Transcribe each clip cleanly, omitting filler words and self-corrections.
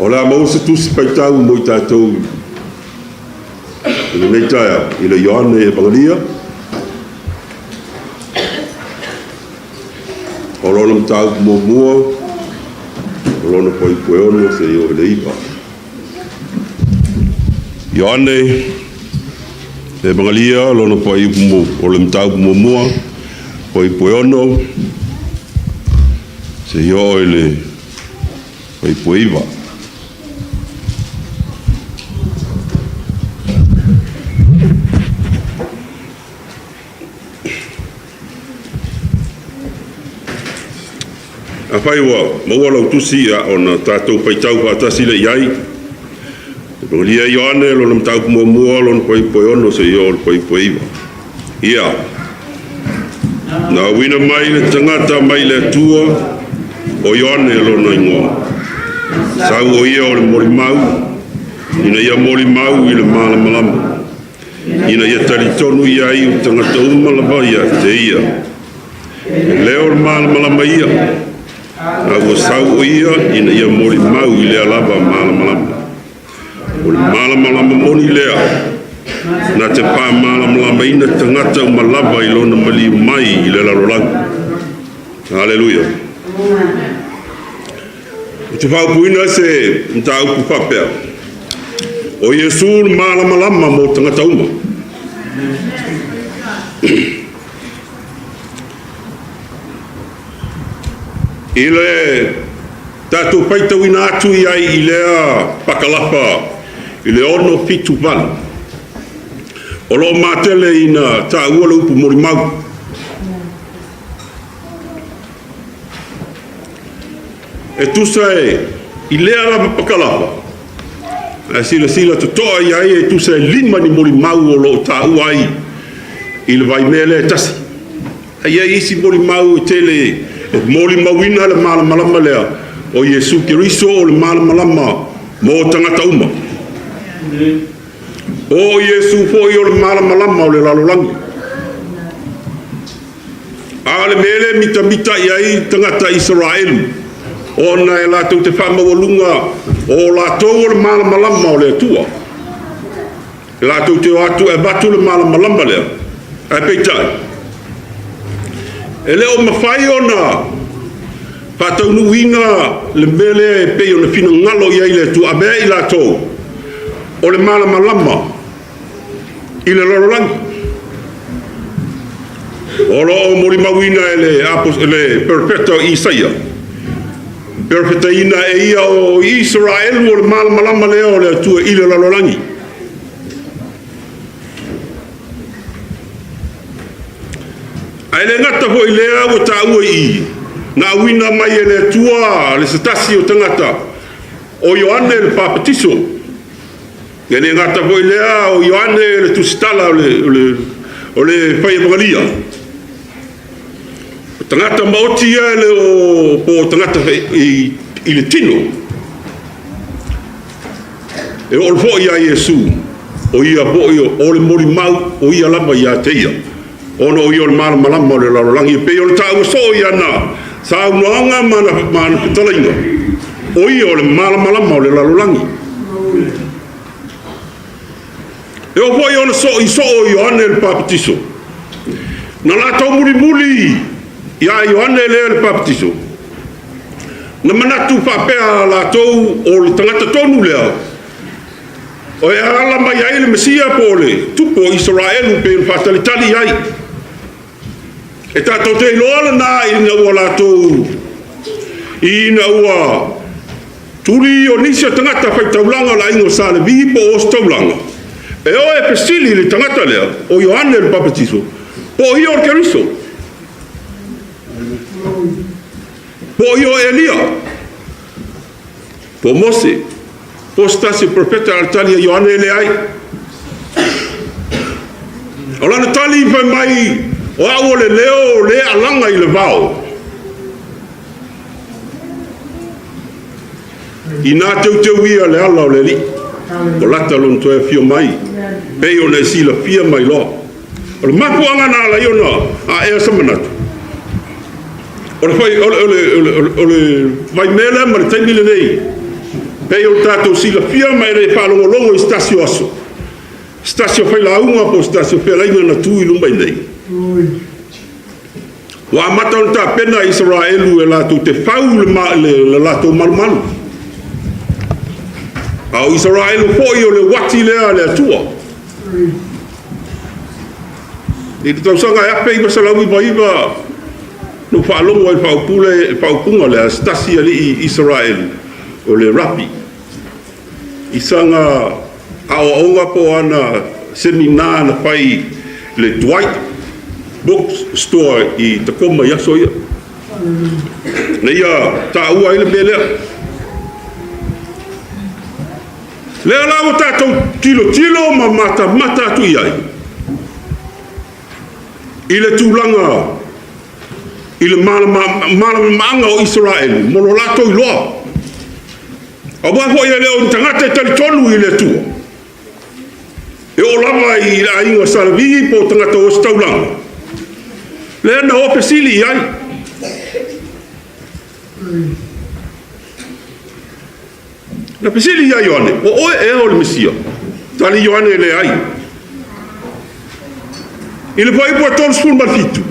O le a maua se tusi faitau mo i tatou i lenei taeao i le Ioane Evagalia, o lona mataupu muamua, o lona fuaiupu e 6 seia oo i le 9. Ioane Evagalia, lona fuaiupu o le mataupu muamua, fuaiupu e 6 seia oo i le fuaiupu e 9. Afai ua maua lau tusi, ia ona tatou faitau faatasi lea i ai. Evagalia a Ioane lona mataupu muamua, lona fuaiupu e 6 seia oo i le fuaiupu e 9. Ia, na auina mai le tagata mai le Atua, o Ioane lona igoa. Sau o ia o le molimau, ina ia molimau i le malamalama, ina ia talitonu i ai o tagata uma lava ia te ia. E leo o le malamalama ia, a ua sau o ia ina ia molimau i lea lava malamalama. O le malamalama moni lea na te faamalamalamaina tagata uma lava i lona maliu mai i le lalolagi. Haleluia. Ou te faaupuina se mataupu faapea, o Iesu le malamalama mo tagata uma. I le tatou faitauina atu i ai i lea pakalapa i le 678, o lo o matele ina taua le upu molimau. E tusa e i lea lava pakalapa, ae silasila totoa i ai e tusa e lima ni molimau o lo o taua ai i le vaimea lea e tasi. E i ai isi molimau e tele e molimauina le malamalama lea o Iesu Keriso o le malamalama mo tagata uma. O Iesu foi o le malamalama o le lalolagi. A o le mea lea e mitamita i ai tagata Isaraelu, ona e latou te faamaualuga o latou o le malamalama o le Atua. E latou te o atu e avatu le malamalama lea, ae peitai, e le o mafai ona faataunuuina le mea lea e pei ona finagalo i ai le Atua, avea i latou o le malamalama i le lalolagi. O lo o molimauina e le perofeta o Isaia, perofetaina e ia o Isaraelu o le malamalama lea o le Atua i le lalolagi. Ae le gata foi lea ua taua i i, na auina mai e le Atua le se tasi o tagata, o Ioane le Papatiso. E le gata foi lea o Ioane le tusitala o le, o le, o le faievagalia. O tagata maoti ia e le o po o tagata i, i le tino. E oo foi ia Iesu, o ia foi o le molimau, o ia lava ia te ia. Ona o ia o le malamalama o le lalolagi, e pei o le taua soo i ana saunoaga ma ana, ma ana fetalaiga, o ia o le malamalama o le lalolagi. E oo foi ona soo i soo Ioane le Papatiso. Na latou mulimuli iā Ioane lea le Papatiso. Na manatu faapea latou o le tagata tonu lea o e ala mai ai le Mesia po o le Tupu o Isaraelu pei ona faatalitali i ai. E tatou te iloa lena ina ua latou ina ua tuli o nisi o tagata faitaulaga o le aiga o Sa Levi po o Ositaulaga e o e fesili i le tagata lea o Ioane le Papatiso po o ia o le Keriso. Po o ia o Elia, po o Mose, po o se tasi o perofeta a le tali a Ioane e leai. O lana tali fai mai, o au o le leo o le alaga i le vao. Inā teuteu ia le ala o le Alii, o lata lona toe afio mai, pei ona e silafia mai loa. O le mafuaaga na ala ai ona aea se manatu, o le, fai, o le, o le, o le, o le vaimea lea ma le taimi lenei, Pei o le tatou silafia ma e le faalogologo i se tasi o aso, se tasi o failauga po o se tasi o fealaiga na tu i luma i inei, ua amata ona tapena Isaraelu e latou te fau le latou malumalu. A o Isaraelu foi o le uati lea a le Atua. I le tausaga e 1999 na ou faalogo ai i le faaupuga lea a se tasi alii Isaraelu, o le Rapi, i sana aoaoga po o ana semina na fai i le Dwight Bookstore i Tacoma i aso ia. Na ia taua ai le mea lea. Lea la ua tatou tilotilo ma matamata atu i ai i le tulaga i le malamalamaaga o Isaraelu mo lo latou iloa. Aua foi e le o ni tagata e talitonu i le Atua, e oo lava i le aiga sa Levi po o tagata ositaulaga, lea na o fesili i ai. Na fesili ia Ioane, o oe ea o le Mesia? Tali Ioane, e leai. I le fuaiupu e 37,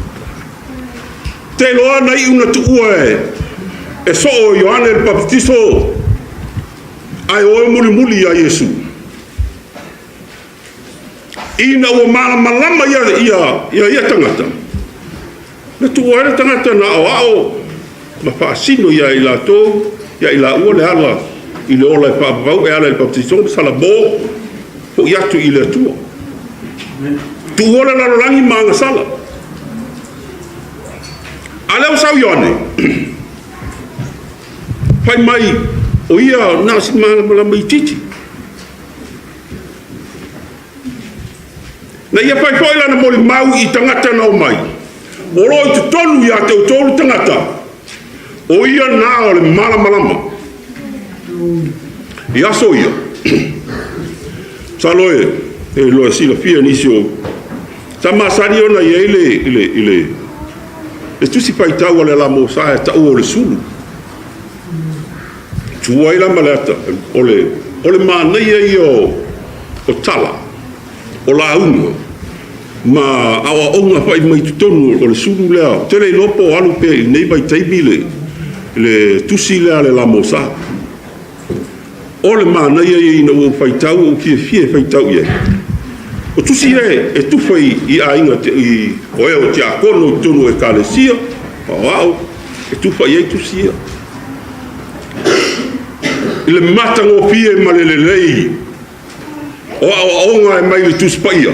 te iloa na iu na tuua e soo Ioane le Papatiso, ae o e mulimuli ia Iesu. Ina ua malamalama ia tagata, na tuua ai le tagata na aoao ma faasino ia i latou, ia i laua le ala i le ola e faavavau e ala i le papatisoga ma salamo foi atu i le Atua. Tuua le lalolagi ma agasala. A lea ua sau Ioane, fai mai o ia na o si malamalama itiiti. Na ia fai foi lana molimau i tagata na omai, o lo o i totonu ia te outou le tagata, o ia na o le malamalama. I aso ia, masalo e iloa e silafia e nisi o sa masani ona i ai le tusi faitau a le Alamosa e taua o le sulu. Tu ai la ma le ata, o le manaia ia o tala, o lauga ma aoaoga fai mai totonu o le sulu lea. Ou te le iloa po o alu pea i lenei vaitaimi le tusi lea a le Lamosa. O le manaia ia ina ua ou faitau, ua ou fiafia e faitau i ai. O tusi ia e tufa i aiga, o e o tiakono i totonu o ekalesia, aoao, e tufa i ai tusi ia. I le matagofie ma le lelei o aoaoga e mai le Tusi Paia,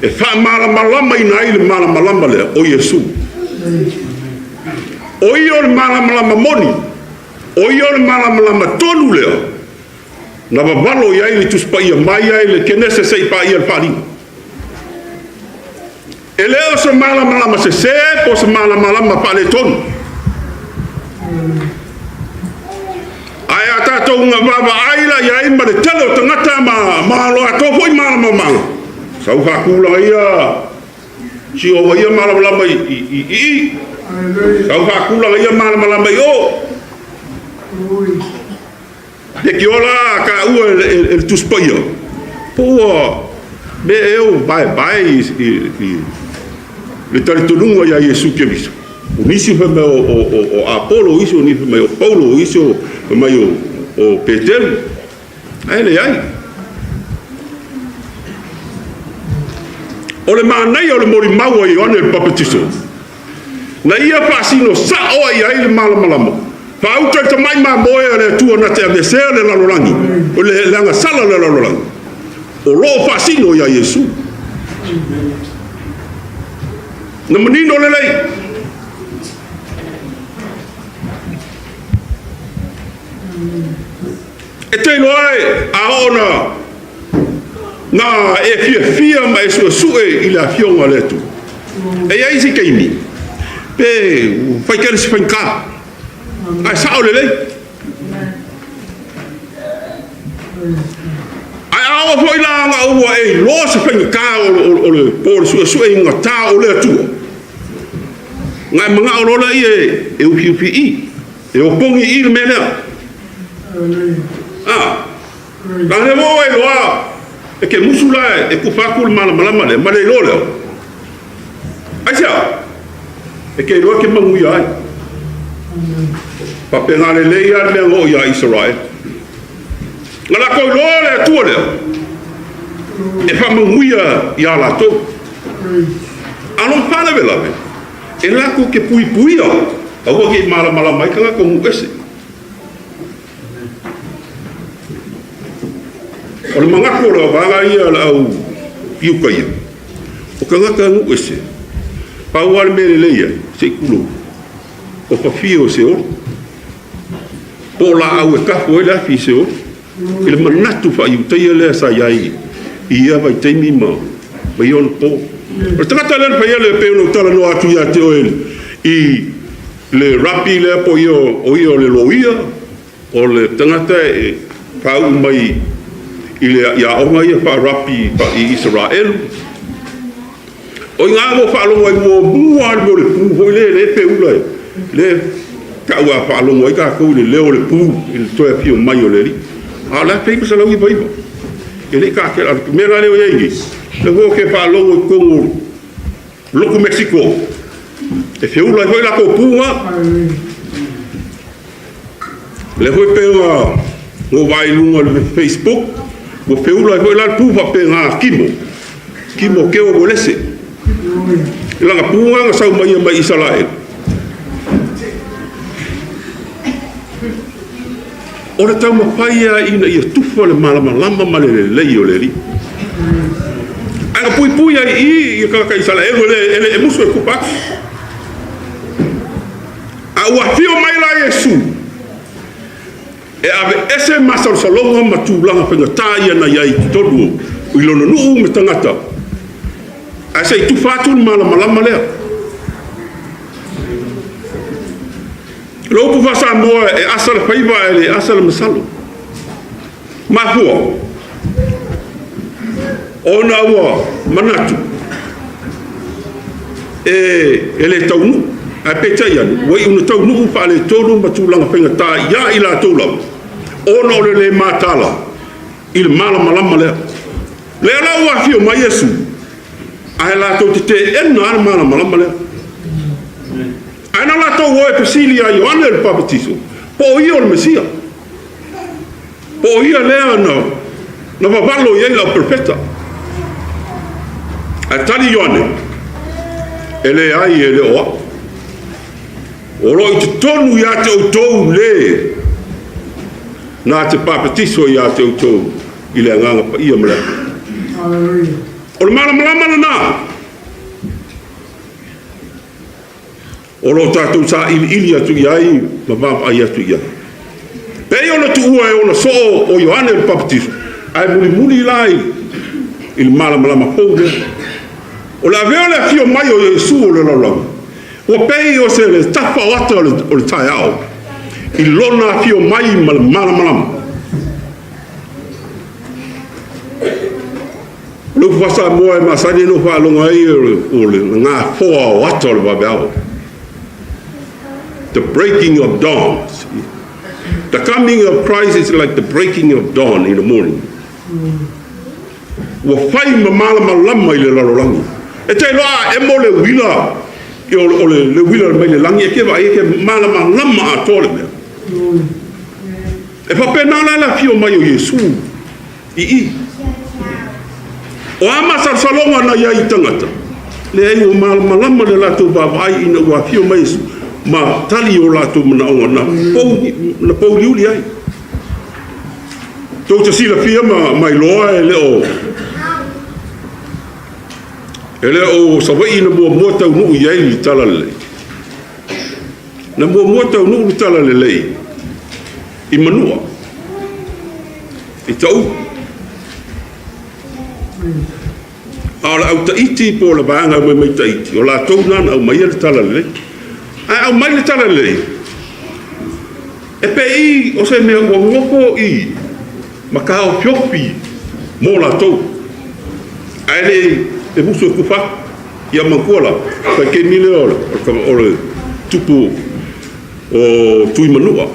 e faamalamalamaina ai le malamalama lea o Iesu. O ia o le malamalama moni, o ia o le malamalama tonu lea na vavalo i ai le Tusi Paia mai ai le Kenese seia paia le Faaaliga. E le o se malamalama sesē po o se malamalama faaletonu. Ae a tatou vaavaai la i ai ma le tele o tagata ma lo latou foi malamalamaaga, sau faatulaga ia si o ia malamalama i i i, sau faatulaga ia malamalama i o. Leitioa la taua e le Tusi Paia, po ua mea ea ua vaevae i le talitonuga ia Iesu Keriso. O nisi fai mai o Apolo, o nisi fai mai o Paulo, o nisi fai mai o Peteru. Ae leai. O le manaia o le molimau a Ioane le Papatiso, Na ia faasino sa'o ai ai le malamalama, faauta i le tamai mamoe a le Atua na te aveesea le lalolagi, o le agasala o le lalolagi, o lo o faasino iā Iesu. Na manino lelei. E te iloa e a oo na e fiafia ma e suesue i le Afioga a le Atua. E i ai isi taimi, pe fai tele se faigata, ae sao lelei. Ae a oo foi la na ua e iloa se faigata o le po o le suesueigata o le Atua, na e manao loa lea e ufiufi i, e opogi i le mea lea. A, la lea ua e iloa e ke musu la e kufa atu le malamalama lea ma le iloa lea. Aisea? E ke iloa ke manuia ai. Faapena lelei lava le mea na oo ia Isaraele. Na latou iloa le Atua lea e faamanuia ia latou. A o lona faalavelave, e latou te puipuia aua ne i malamalama ai tagata o nuu ese. O le manatu o le vaega ia a le au Iutaia, o tagata nuu ese, pau lava le mea e lelei ai, se i tulou, o fafie o Seoli, po o laau e tafu ai le afi i Seoli, i le manatu faa-Iutaia lea sa i ai i ia vaitaimi ma ia ona po. O le tagata lea na faia le, pei ona ou talanoa atu ia te oe i le rapi lea po o ia o le loia, o le tagata e faauu mai i le i aoga ia faa-rapi i Isaraelu. O i ina ua faalogo ai muamua lava le mea o le pu foi lea, lea e feula, lea e tau a faalogo ai tatou i le leo o le pu i le toe afio mai o le Alii. A o le 1999, e le i taatele. A o le mea la lea ua i ai nei, o lea foi ou te faalogo i totonu o Lotu Mexico, e feula ai foi latou pu na. O lea foi pei ona ou vaai i luga o le Facebook, ua feula ai foi la le pu faapena a Kimo, Kimo Keo Uelese. I lana pu na na sau mai ia mai Isaraelu. O le taumafai lava ina ia tufa le malamalama ma le lelei o le Alii. Ae na puipui ai i i ia tagata Isaraelu e le, e le e musu e kupa atu. A ua afio mai la Iesu e aveese masalosaloga ma tulaga faigata ia na i ai i totonu o i lona nuu ma tagata, ae se i tufa atu le malamalama lea. O le upu faa-Samoa e asa le faiva ae le asa le masalo. Mafua ona ua manatu e, e le taunuu. Ae peitai ane, ua iu ina taunuu faaletonu ma tulaga faigata ia i latou lava, ona o le le mataala i le malamalama lea. Lea la ua afio mai Iesu, ae latou te teena lava le malamalama lea. Ae na latou o e fesili ia Ioane le Papatiso, po o ia o le Mesia, po o ia lea na, na vavalo i ai lau perofeta. Ae tali Ioane, e leai e le o au. O lo o i totonu ia te outou le na te papatiso ia te outou i le Agaga Paia ma le afi. O le malamalama lena. O lo o tatou sailiili atu i ai ma vaavaai atu i ai. Pei ona tuua e ona soo o Ioane le Papatiso, ae mulimuli la i le malamalama fou lea. O le avea o le afio mai o Iesu o le lalolagi, ua pei o se le tafa o ata o le taeao i lona afio mai ma le malamalama. O le upu faa-Samoa e masani ona ou faalogo ai o le gafoa o ata o le vaveao. The breaking of dawn. The coming of Christ is like the breaking of dawn in the morning. Ua fai ma malamalama i le lalolagi. E te iloa a emo le uila, o le uila mai le lagi, e te vaai e te malamalama atoa le mea. E faapena la le afio mai o Iesu i i. O a masalosaloga na i ai i tagata? Leai, ua malamalama le latou vaavaai ina ua afio mai Iesu ma tali o latou manaoga na pou, na pouliuli ai. Tou te silafia ma, ma iloa e le o e le o Savaii na muamua taunuu i ai le talalelei. Na muamua taunuu le talalelei i Manua. I Taʻu. A o le au Taiti po o le vaega e omai mai Taiti, o latou na na aumaia le talalelei. Ae aumai le talalelei, e pei o se mea ua nofo i ma taofiofi mo latou. Ae le i e musu e kufa atu. Ia manatua la, vaitaimi lea o le tupu o Tuimanua.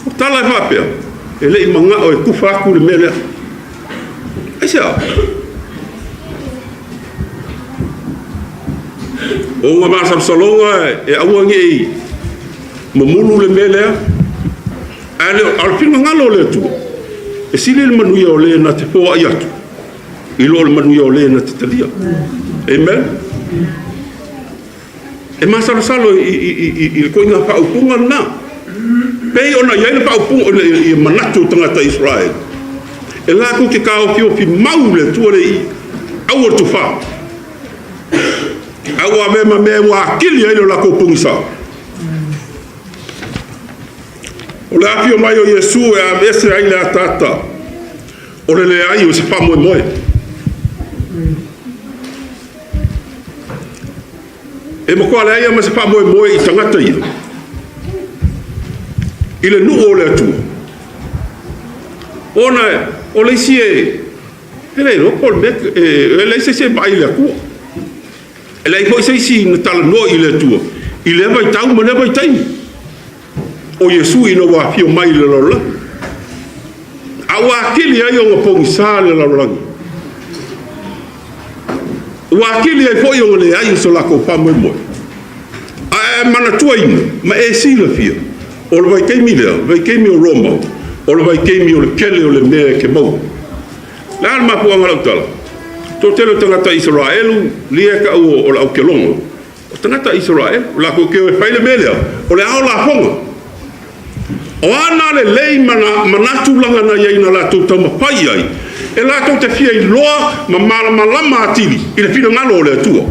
O tala e faapea, e le i manao e tufa atu le mea lea. Aisea? O ona masalosaloga e aua ne i mamulu le mea lea, ae le o le finagalo o le Atua, e sili le manuia o le na te foai atu i lo le manuia o le na te talia. Amen. E masalosalo i le koiga faaupuga lena. Pei ona i ai le faaupuga i manatu o tagata Israel. E latou te taofiofi mau le Atua le i aua le tufa. A ua avea ma mea ua atili ai le latou pogisa. O le afio mai o Iesu e aveese ai le ataata o le leai o se faamoemoe. E matua leai lava ma se faamoemoe i tagata ia i le nuu o le Atua. Ona o le isi e e le iloa po o le mea e leai se isi e vaai i le Atua. E leai foi se isi na talanoa i le Atua i lea vaitau ma lea vaitaimi. O Iesu ina ua afio mai i le lalolagi. A ua atili ai ona pogisa le lalolagi. Ua atili ai foi ona leai so latou faamoemoe. A e manatuaina ma e silafia, o le vaitaimi lea, vaitaimi o Roma, o le vaitaimi o le tele o le mea e te maua. Le a le mafuaaga o lau tala? Toatele o tagata Isaraelu lia e tau o le aukeloga, O tagata Isaraelu, latou te o e fai le mea lea, o le ao lafoga. O a na lelei ma na tulaga na i ai na latou taumafai i ai, e latou te fia iloa ma malamalama atili i le finagalo o le Atua.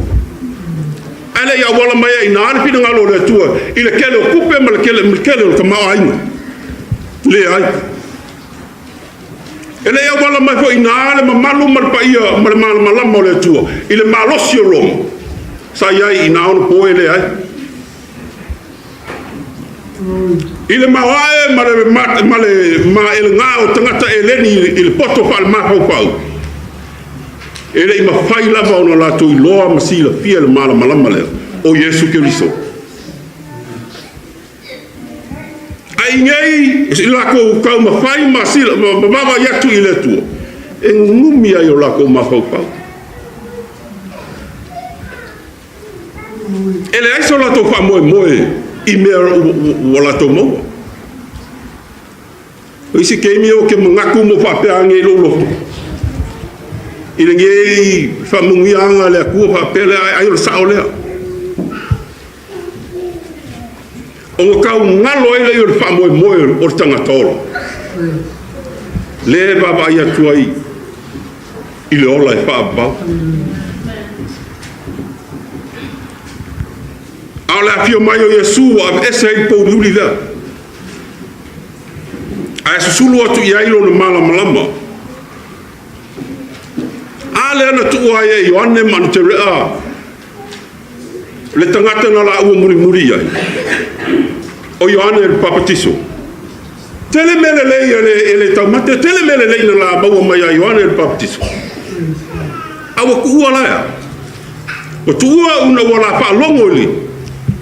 Ae le i auala mai ai i ina le finagalo o le Atua i le tele o tupe ma le tele o le tamaoaiga. Leai. E le i auala mai foi i ina le mamalu ma le paia ma le malamalama o le Atua i le malosi o Roma sa i ai i na ona po e leai. I le maoae ma le maelega o tagata Eleni i le poto faale-mafaufau, e le i mafai lava ona latou iloa ma silafia le malamalama lea o Iesu Keriso. A i nei i lakou taumafai ma vaavaai atu i le Atua, e nunumi ai o lakou mafaufau. E leai so latou faamoemoe i mea ua latou maua. O isi taimi ou te manatu ma faapea ane i lou loto, i lenei faamanuiaga a le Atua faapea lea, ai o le sao lea. Ona tau galo ai lea o le faamoemoe o le tagata ola, lea e vaavaai atu ai i le ola e faavavau. A o le afio mai o Iesu ua aveese ai le pouliuli lea, ae susulu atu i ai lona malamalama. A lea na tuua ai e Ioane ma Anaterea le tagata na laua mulimuli i ai, o Ioane le Papatiso. Tele mea lelei e le taumate, tele mea lelei na la maua mai a Ioane le Papatiso. A ua tuua la ea? Ua tuua una ua la faalogo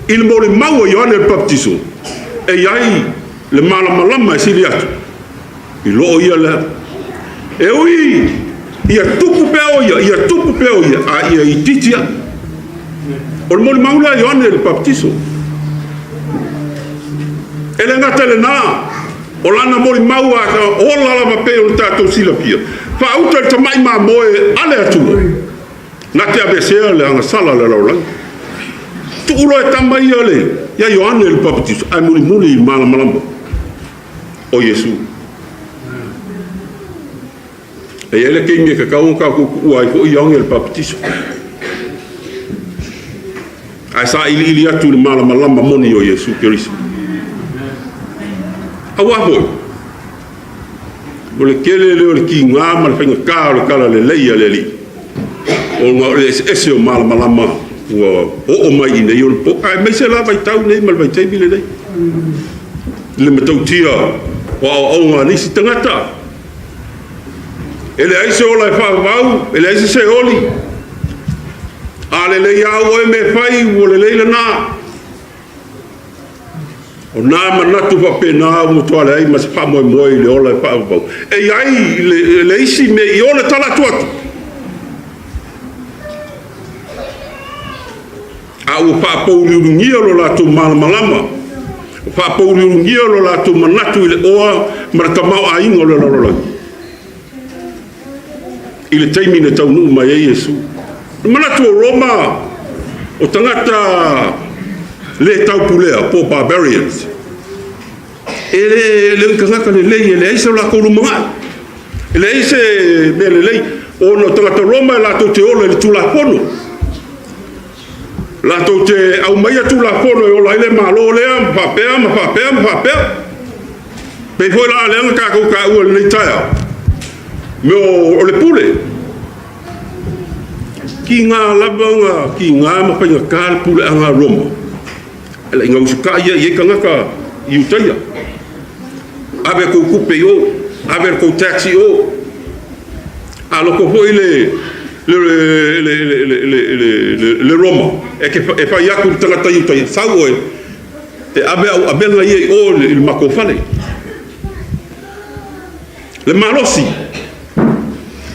i le molimau a Ioane le Papatiso, e i ai le malamalama e sili atu i loo ia lea. E ui ia tupu pea o ia, ia tupu pea o ia, a ia itiiti aʻe. O le molimau lea a Ioane le Papatiso. E le gata i lena, o lana molimau a ola lava pei ona tatou silafia, faauta i le tamai mamoe a le Atua, na te aveesea le agasala a le lalolagi. Tuu loa e tama ia le, ia Ioane le Papatiso, ae mulimuli i le malamalama o Iesu. E i ai le taimi e tatau ona tatou tuua ai foi Ioane le Papatiso. Ae sailiili atu i le malamalama moni o Iesu Keriso. Aua foi, o le tele lea o le tiga ma le faigata o le talalelei a le Alii, ona o le eseese o malamalama ua oo mai i nei ona po, aemaise la vaitau nei ma le vaitaimi lenei. I le matautia o aoaoga a nisi tagata, e leai se ola e faavavau, e leai se seoli. A lelei lava oe mea e fai, ua lelei lena. O nā manatu faapena ua matua leai ma se faamoemoe i le ola e faaauau. E i ai le, le isi mea i o le tala atu atu. A ua faapouliuligia lo latou malamalama, ua faapouliuligia lo latou manatu i le oa ma le tamaoaiga o le lalolagi. I le taimi na taunuu mai ai Iesu. O le manatu o Roma, o tagata le taupulea po o barbarians, e le, le o tagata lelei, e leai se latou lumanai, e leai se mea lelei, ona o tagata Roma e latou te ola i le Tulafono. Latou te aumaia Tulafono e ola ai le Malo lea, ma faapea, ma faapea, ma faapea. Pei foi la lea na tatou taua i lenei taeao, mea o le pule. Tiga lava ona tiga ma faigata le puleaga a Roma, e le i gausitai ia i ai tagata Iutaia. Ave a tou tupe i o, ave a tou tax i o. A loko foi le le le le le le Roma e te e fai atu i le tagata Iutaia, sau oe e ave au avega ia i o i le matou fale. Le malosi,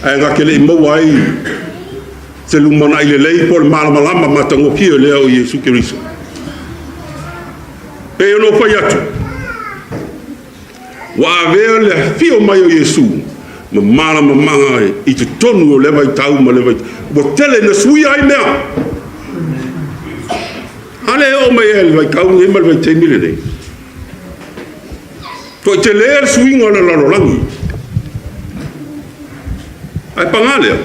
ae na te le i maua ai se lumanai lelei po o le malamalama matagofie lea o Iesu Keriso. Pei ona ou fai atu, ua avea le afio mai o Iesu ma malamamaga i totonu o lea vaitau ma lea vaitau. Ua tele ina suia ai mea. A lea e oo mai ai i le vaitau lenei ma le vaitaimi lenei. Toatele le suiga o le lalolagi. Ae paga lea,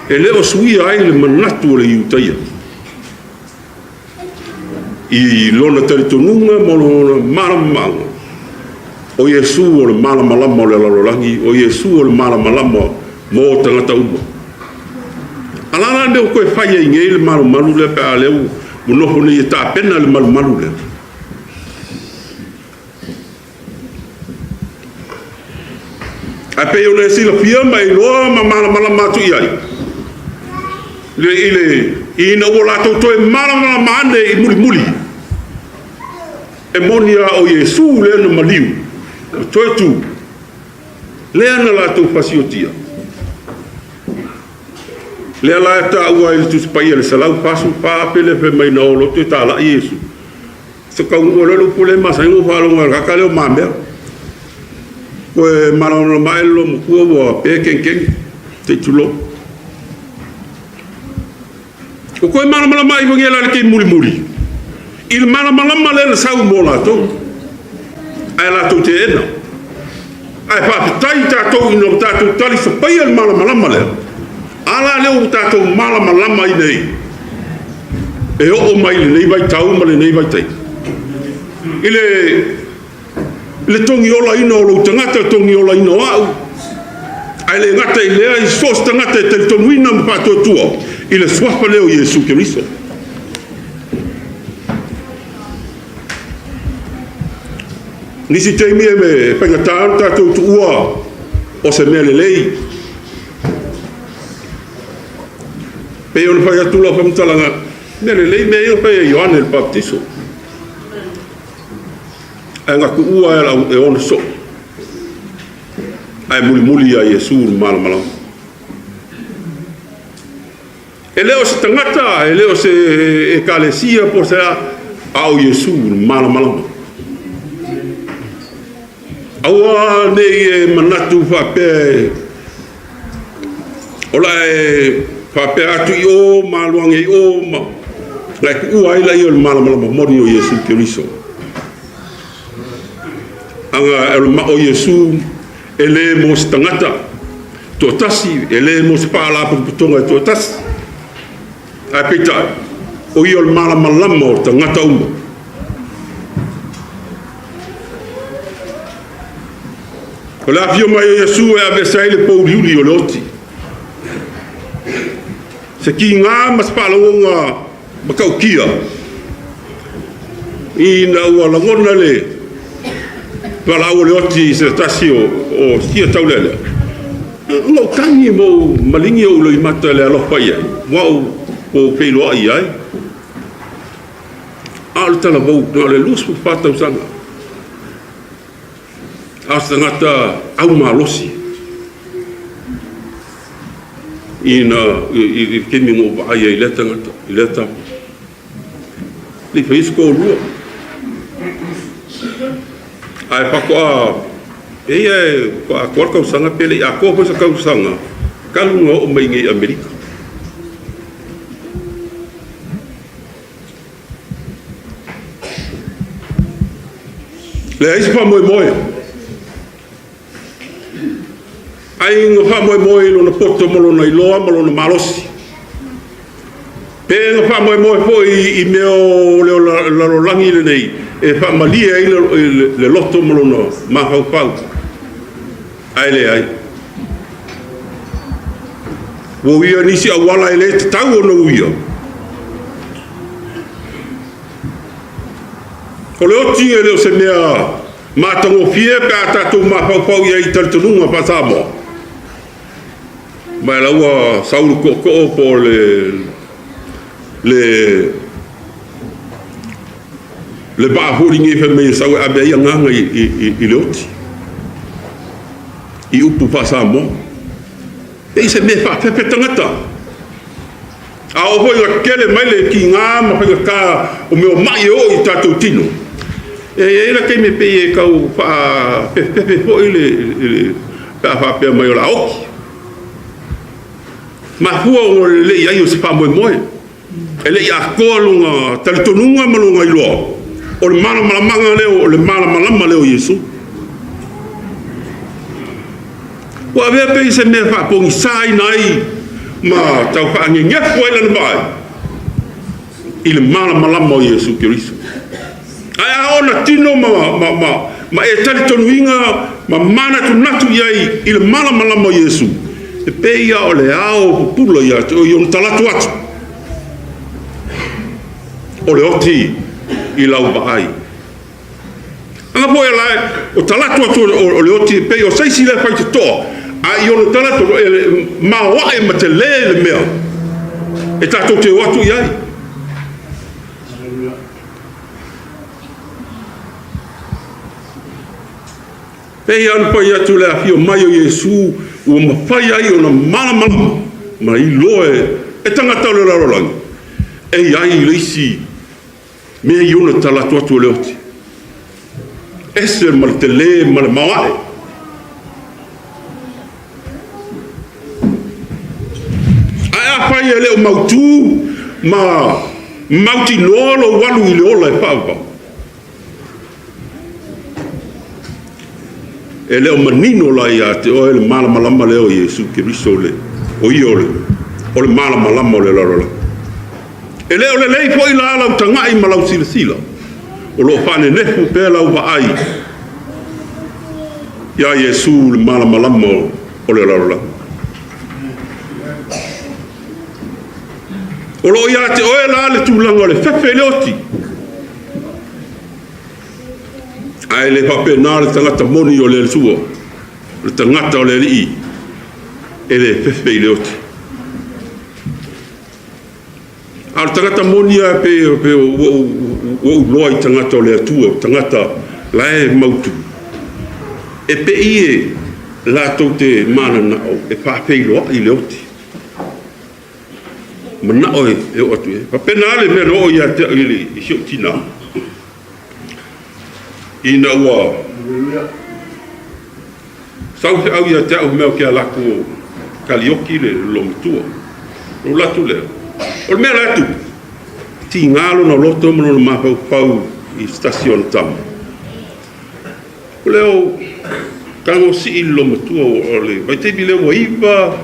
e le o suia ai le manatu o le Iutaia i lona talitonuga ma lona malamalamaga, o Iesu o le malamalama o le lalolagi, o Iesu o le malamalama mo tagata uma. A la la le mea ua toe fai ai nei le malumalu lea pe a lea ua nofo nei e tapena le malumalu lea? Ae pei ona e silafia ma e iloa ma malamalama atu i ai, le, i le, ina ua latou toe malamalama ane i mulimuli, e moni lava o Iesu lea na maliu, na toe tu, lea na latou fasiotia. Lea la e taua ai le Tusi Paia le 144,000 lea fai mai na o loto e talai Iesu. Se taunuu loa le upu lea e masani ona ou faalogo ai, gata lea o mamea. Toe malamalama ae le loomatua ua pe kenkeni, se i tulou. Ua toe malamalama ai foi la le taimi mulimuli i le malamalama lea na sau mo latou, ae latou teena. Ae faafetai tatou ina ua tatou talisapaia le malamalama lea. A la lea ua tatou malamalama ai nei, e oo mai i lenei vaitau ma lenei vaitaimi, i le le togiolaina o lou tagata, le togiolaina o au, ae le gata i lea, i so o se tagata e talitonuina ma faatuatua i le suafa lea o Iesu Keriso. Nisi taimi e faigata ona tatou tuua o se mea lelei. Pei ona fai atu lau faamatalaga, mea lelei mea ia na fai e Ioane le Papatiso. Ae na tuua e ona soo. Ae mulimuli ia Iesu le malamalama. E le o se tagata, e le o se ekalesia po o se a, a o Iesu le malamalama. Aua ne i e manatu faapea o la e faapea atu i o ma alu ane i o ma na e tuua ai laia o le malamalama moni o Iesu Keriso. Aga o le ma o Iesu e le mo se tagata toatasi, e le mo se faalapotopotoga e toatasi, ae peitai, o ia o le malamalama o tagata uma. O le afio mai o Iesu e aveese ai le pouliuli o le oti. Se kiga ma se faalogoga matautia ina ua lagona le valaau o le oti i se tasi o, o sia taulealea. Na ou tagi ma ou maligi ou loimata i le alofa i ai, ua ou, ou feiloai i ai. A o le talavou, na o le 24 tausaga. A o se tagata aumalosi ina i le taimi na ou vaai ai i lea tagata, i lea tama. E le i faia se toalua. Ae faatoa, e ia e faatoa atoa le tausaga pe le i atoa foi se tausaga talu ona oo mai i inei i Amerika. Leai se faamoemoe. Ai na faamoemoe i lona poto ma lona iloa ma lona malosi. Pe na faamoemoe foi i mea o le lalolagi lenei e faamalie ai le loto ma lona mafaufau. Ae leai. Ua uia nisi auala e le tatau ona uia. O le oti e le o se mea matagofie pe a tatou mafaufau i ai i talitonuga faa-Samoa. Ma la ua sau le tootoo po o le le le vaa foi lenei fai mai e sau e ave ai agaga i, i, i, i le oti i upu faa-Samoa. E se mea faafefe tagata. A oo foi ina tele mai le tiga ma faigata o mea o mai e oo i tatou tino, e i ai le taimi e pei e tau faafefefe foi le, le pe a faapea mai o le a oti. Mafua ona o le le i ai o se faamoemoe. E le i atoa lona talitonuga ma lona iloa o le malamalamaga lea o le malamalama lea o Iesu. Ua avea pei se mea faapogisaina ai ma tau faanenefu ai lana vaai i le malamalama o Iesu Keriso. Ae a ona tino ma, ma, ma, ma e talitonuina ma manatunatu i ai i le malamalama o Iesu, e pei ia o le ao pupula ia te oe i ona talaatu atu o le oti i lau vaai. Aga foi o lae, o talaatu atu o le oti e pei o seisi lea faitotoa, a i ona talaatu e maoae ma telē le mea e tatou te o atu i ai. Pei lava ona fai atu le afio mai o Iesu ua mafai ai ona malamalama ma iloa e tagata o le lalolagi e i ai le isi mea i ona talaatu atu o le oti, ese ma le telē ma le maoae. Ae afai e le o mautū ma mautinoa lou alu i le ola e faavavau, e le o manino la ia te oe le malamalama lea o Iesu Keriso, le, o ia o le, o le malamalama o le lalolagi. E le o lelei foi la lau tagai ma lau silasila, o lo o faanenefu pea lau vaai iā Iesu le malamalama o le lalolagi. O lo o ia te oe la le tulaga o le fefe i le oti. Ae le faapena le tagata moni o le Atua, le tagata o le Alii, e le fefe i le oti. A o le tagata moni lava pe, pe ua ou iloa i tagata o le Atua, tagata la e mautu, e pei e latou te mananao e faafeiloai i le oti. Manao e oo atu i ai. Faapena le mea na oo ia te au i si ou tinā, ina ua Sau feau ia te au mea o ke ala aku o Kalioki le loomatua. Lou alu atu lea. O le mea la e tupu, tiga lona loto ma lona mafaufau i se tasi o ona tama. O lea o tago sii le loomatua o le vaitaimi lea ua iva,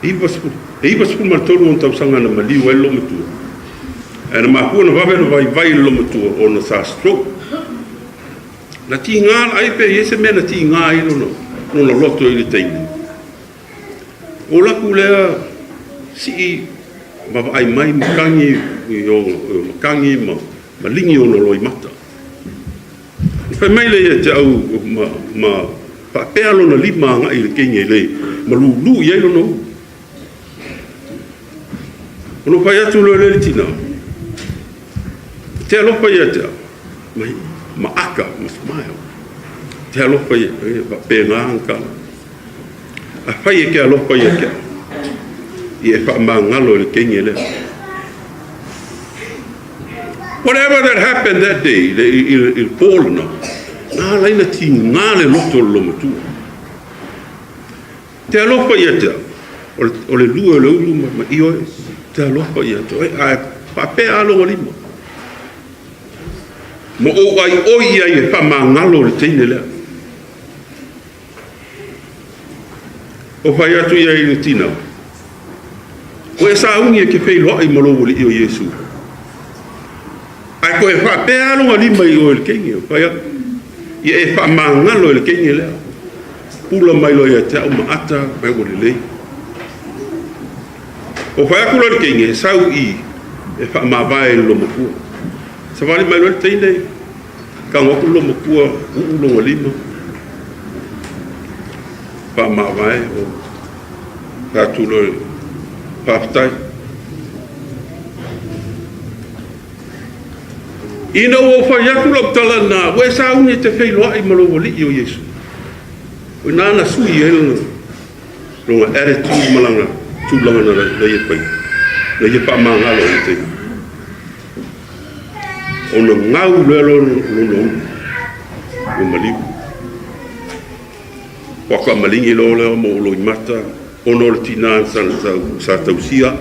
e 93 ona tausaga na maliu ai le loomatua. Ae na mafua ona vave ona vaivai le loomatua ona sa stroke. Na tiga ai pe i ai se mea na tiga ai lona, lona loto i le taimi. O laku lea sii ma vaai mai matagi i ona, matagi ma, ma ligi ona loimata. Na fai mai lea ia te au ma, ma faapea lona lima agai i le teine le ma lulu i ai lona ulu. Ona fai atu loa lea i le tina. Te alofa ia te au. Mai ma aka ma smile. Te alofa ia, e faapena ona tala. Afai e te alofa ia te au, ia e faamagalo i le teine lea. Whatever that happened that day, i le po lena, na ala ai ona tiga le loto o le loomatua. Te alofa ia te au, o le lue o le ulu ma ioe, te alofa ia te oe, ae faapea lava lona lima. Ma ou aioi i ai e faamagalo i le teine lea. O fai atu ia i le tina, Ua e sauni e te feiloai ma lou Alii o Iesu. Ae toe faapea lava lona lima i o i le teine, o fai atu, Ia e faamagalo i le teine lea. Pula mai loa ia te au ma ata mai ua lelei. O fai atu loa le teine, e sau i e faamavae i le loomatua. Savali mai loa le teine, tago atu le loomatua, uu lona lima, faamavae, o fai atu loa, faafetai. Ina ua ou fai atu lau tala lena, ua e sauni e te feiloai ma lou Alii o Iesu. O i ina na sui ai lona lona attitude ma lana tulaga na ia faia, na ia faamagalo ai le taimi. Ona gau lea lona ulu ua maliu. Faatoa maligi loa lea ma ou loimata ona o le tina sa tausia.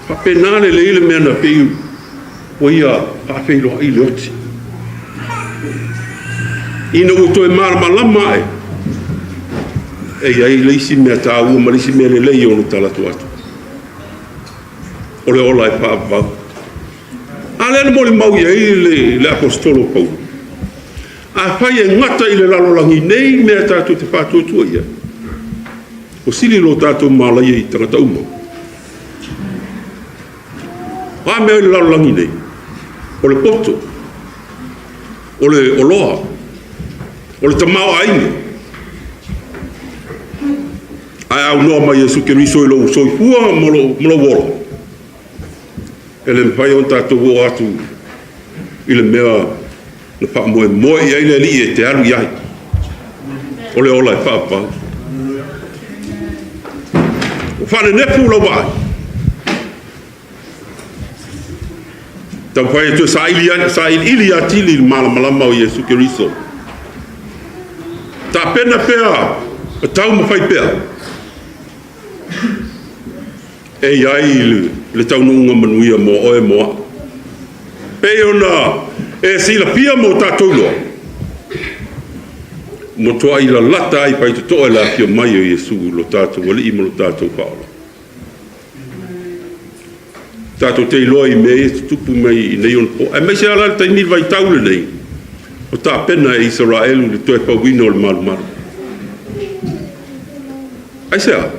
Faapena lelei le mea na pei ua ia faafeiloai i le oti. Ina ua toe malamalama ae, e i ai le isi mea taua ma le isi mea lelei e ono talaatu atu. O le ola e faavavau. A lea na molimau i ai le, le Aposetolo Paulo. Afai e gata i le lalolagi nei mea tatou te faatuatua i ai, ua sili lo tatou malaia i tagata uma. O a mea i le lalolagi nei? O le poto, o le oloa, o le tamaoaiga. Ae aunoa mai Iesu Keriso i lou soifua ma lou ola. E le mafai ona tatou oo atu i le mea na faamoemoe i ai le Alii e te alu i ai. O le ola e faavavau. Ua faanenefu lau vaai. Taumafai e toe sailiili atili i le malamalama o Iesu Keriso. Tapena pea ma taumafai pea e i ai le taunuuga manuia mo oe mo au. Pei ona e silafia ma o tatou iloa, ua matuai lalata ai faitotoa i le afio mai o Iesu lo tatou Alii ma lo tatou Faaola. Tatou te iloa i mea ia e tutupu mai i nei onapo, aemaise lava la le taimi vaitau lenei o tapena e Isaraelu le toe fauina o le malumalu. Aisea?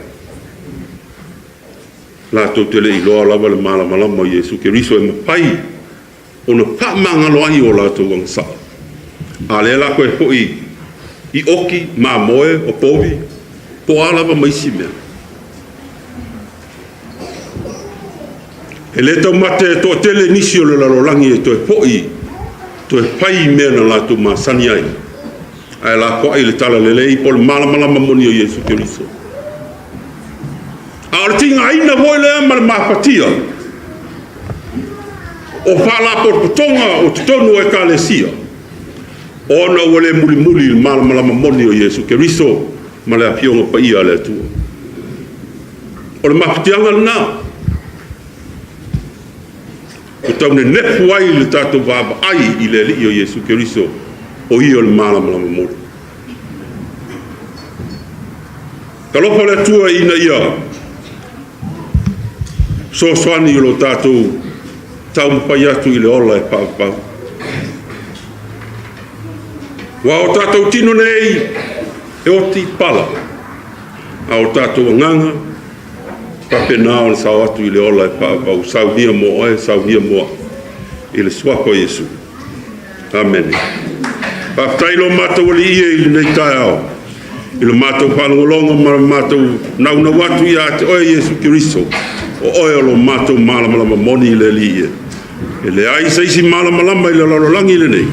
Latou te le iloa lava le malamalama o Iesu Keriso e mafai ona faamagalo ai o latou agasala. A lea la toe foi i oki, mamoe, o povi, po o a lava ma isi mea. E le taumate e toatele nisi o le lalolagi e toe foi, toe fai i mea na latou masani ai, ae lafoai le talalelei po o le malamalama moni o Iesu Keriso. A o le tigaina foi lea ma le mafatia o faalapotopotoga o totonu o Ekalesia, ona ua le mulimuli i le malamalama moni o Iesu Keriso ma le Afioga Paia a le Atua. O le mafatiaga lena ua tau nenefu ai le tatou vaavaai i le Alii o Iesu Keriso, o Ia o le malamalama moni. Talofa le Atua ina ia fesoasoani i lo tatou taumafai atu i le ola e faavavau. Aua o tatou tino nei e oti pala, a o tatou agaga faapena ona sao atu i le ola e faavavau, saunia mo oe, saunia mo au, i le suafa o Iesu. Amene. Faafetai lo matou Alii e i lenei taeao. I lo matou faalogologo ma le matou naunau atu ia te oe Iesu Keriso, o oe o lo matou malamalama moni i le Alii e. E leai se isi malamalama i le lalolagi lenei,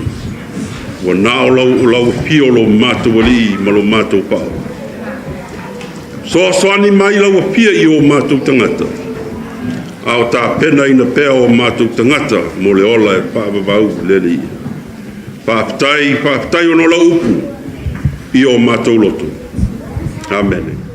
ua na o lau afio o lo matou Alii ma lo matou Faaola. Soasoani mai lau Afia i o matou tagata, a o tapenaina pea o matou tagata mo le ola e faavavau le Alii. Faafetai, faafetai ona o lau upu i o matou loto. Amene.